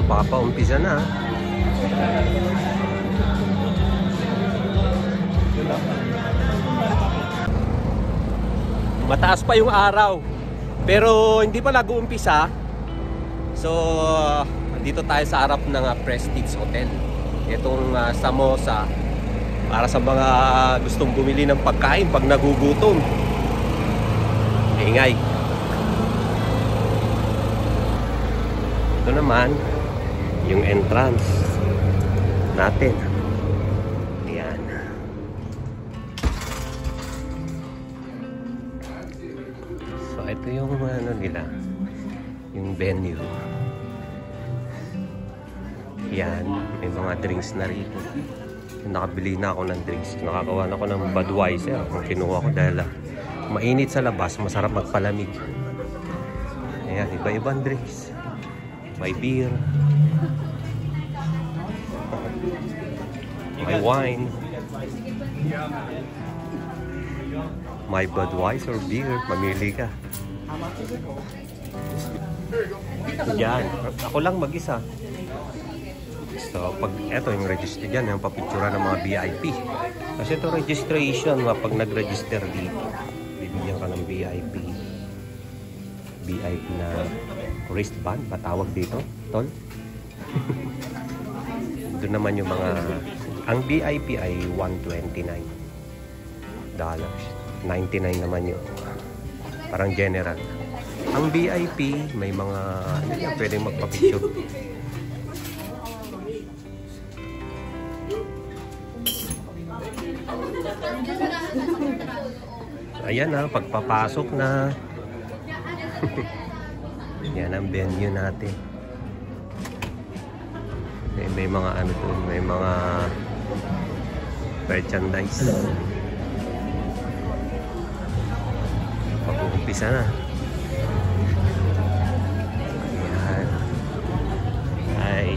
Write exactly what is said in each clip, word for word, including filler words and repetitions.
Papaumpisa na. Mataas pa yung araw. Pero hindi pa nag-uumpisa. So, dito tayo sa harap ng, ah, Prestige Hotel. Itong, ah, samosa para sa mga gustong bumili ng pagkain pag nagugutom. Ingay. Ito naman, yung entrance natin. Ayan. So, ito yung ano nila, yung venue. Yan, may mga drinks na rito. Nakabili na ako ng drinks. Nakakawa na ako ng Budweiser. Ang kinuha ko dahil, ah, mainit sa labas, masarap magpalamig. Ayan, iba-ibang drinks. May beer. May wine. May Budweiser beer. Mamili ka. Yan. Ako lang mag-isa. So, pag eto yung register dyan, yung papicturan ng mga V I P. Kasi ito registration, mga pag nag-register dito, bibigyan ka ng V I P. V I P na wristband, matawag dito, tol. Doon naman yung mga, ang V I P ay one twenty-nine dollars. Ninety-nine naman yung parang general. Ang V I P, may mga, ano yan, pwedeng magpa-picture. Ayan na, pagpapasok na. Yan ang venue natin. May, may mga ano doon, may mga merchandise. Mag-uumpisa na. Ayan. Hi.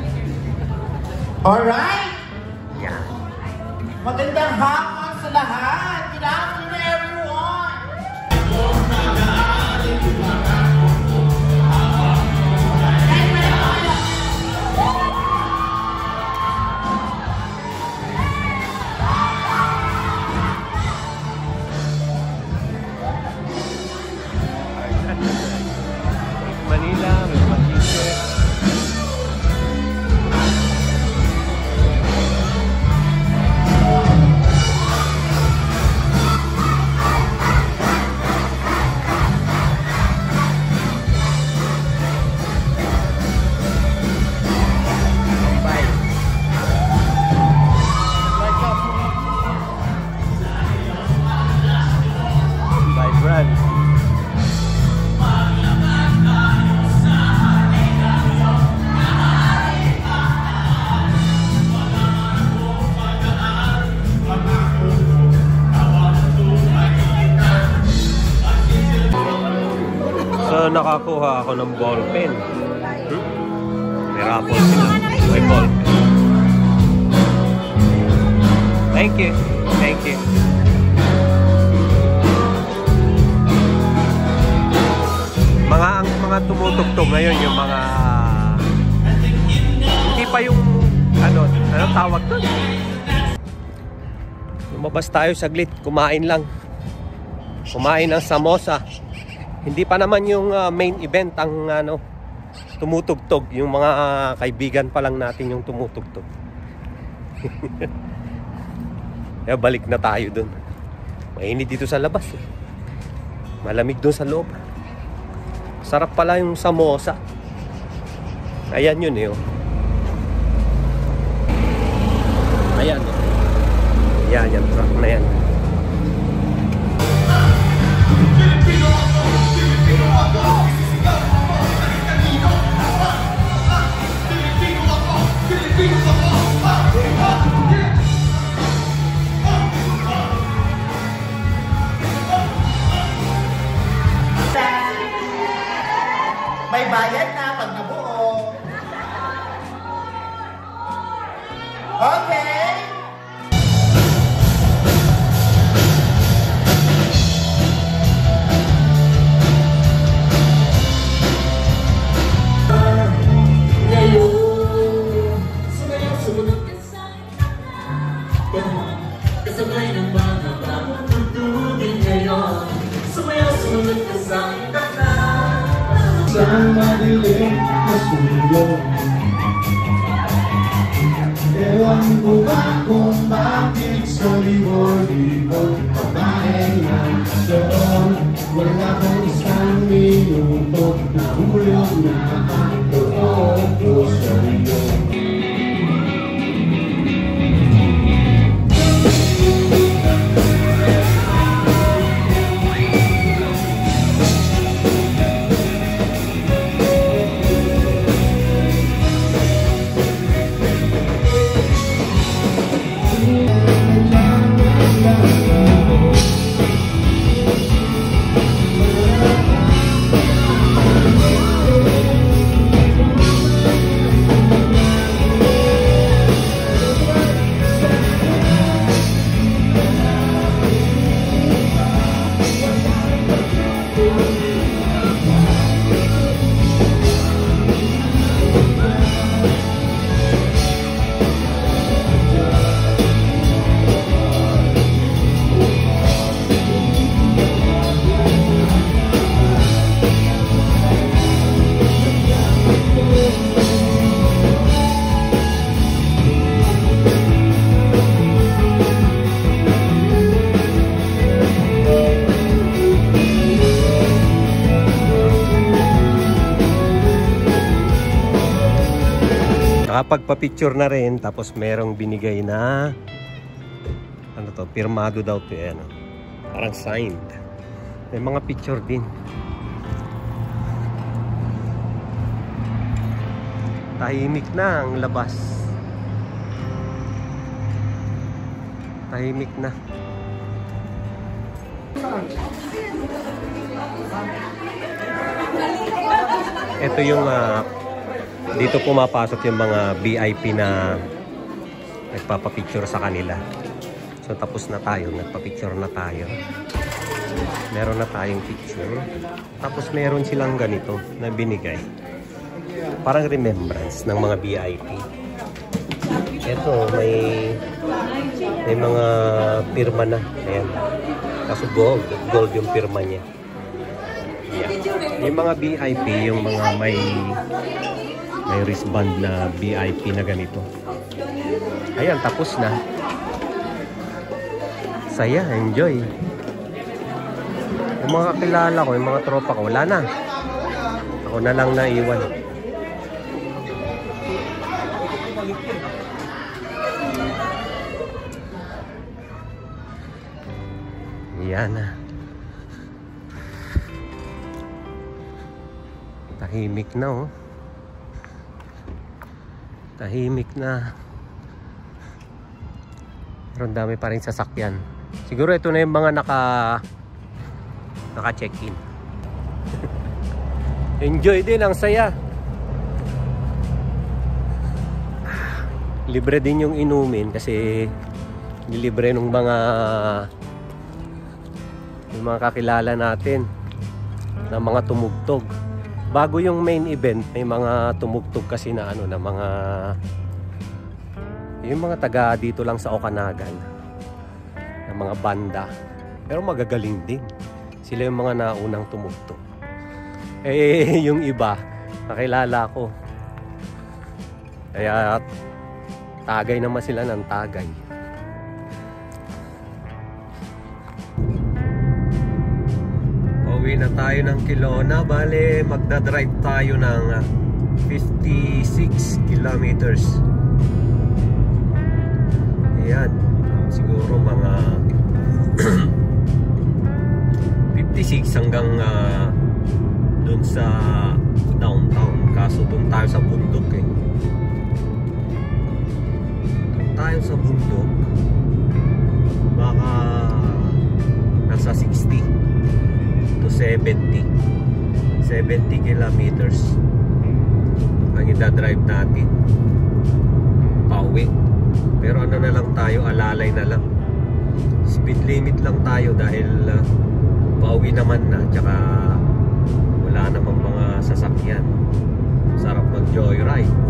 Alright! Yan. Magandang hapon sa lahat. Good afternoon, everyone. Manila, may mga t-shirt. Vibrant. So, nakakuha ako ng ballpen. Hmm? May raffle sila. May ball. Thank you. Thank you. Mga, ang mga tumutugtog ngayon, yung mga, hindi pa yung, ano, ano tawag to? Lumabas tayo saglit, kumain lang. Kumain ng samosa. Hindi pa naman yung, ah, main event ang, ano, tumutugtog, yung mga kaibigan pa lang natin yung tumutugtog. Kaya balik na tayo dun. Mainit dito sa labas, eh. Malamig dun sa loob. Sarap pala yung samosa. Ayan yun, eh, oh. Ayan, oh. Yan, yung truck na yan. May bayad na pag nabuo. Okay. Ewan ko ba kung bakit sa libor-libor, babae lang doon. Wala kong isang minuto, nahulog na ang loob ko sa iyo. Nakapagpa-picture na rin, tapos merong binigay na, ano to, pirmado daw to, eh, ano. Parang signed. May mga picture din. Tahimik na ang labas. Tahimik na. Ito yung, ah, dito pumapasok yung mga V I P na nagpapapicture sa kanila. So, tapos na tayo, nagpapicture na tayo. Meron na tayong picture. Tapos meron silang ganito na binigay. Parang remembrance ng mga V I P. Ito, may, may mga pirma na. Ayan. Kaso gold, gold yung pirma niya. Yeah. Yung mga V I P, yung mga may, may wristband na V I P na ganito. Ayan, tapos na. Saya, enjoy. Yung mga kakilala ko, yung mga tropa ko, wala na. Ako na lang naiwan. Yan na. Tahimik na, oh. Tahimik na. Pero ang dami pa rin sasakyan. Siguro ito na yung mga naka, naka-check-in. Enjoy din, ang saya. Libre din yung inumin kasi nilibre ng mga, yung mga kakilala natin na mga tumugtog. Bago yung main event, may mga tumugtog kasi na ano, na mga, yung mga taga dito lang sa Okanagan, na mga banda. Pero magagaling din. Sila yung mga naunang tumugtog. Eh, yung iba, nakilala ko. Kaya tagay naman sila ng tagay. Pauwi na tayo ng Kelowna. Bale, magdadrive tayo ng, ah, fifty-six kilometers. Ayan. Siguro mga fifty-six hanggang, ah, dun sa downtown. Kaso dun tayo sa bundok, eh. Dun tayo sa bundok, baka nasa sixty to seventy. Seventy kilometers ang idadrive natin pauwi. Pero ano na lang tayo, alalay na lang. Speed limit lang tayo dahil, ah, pauwi naman na, tsaka wala namang mga sasakyan. Sarap mag-joyride.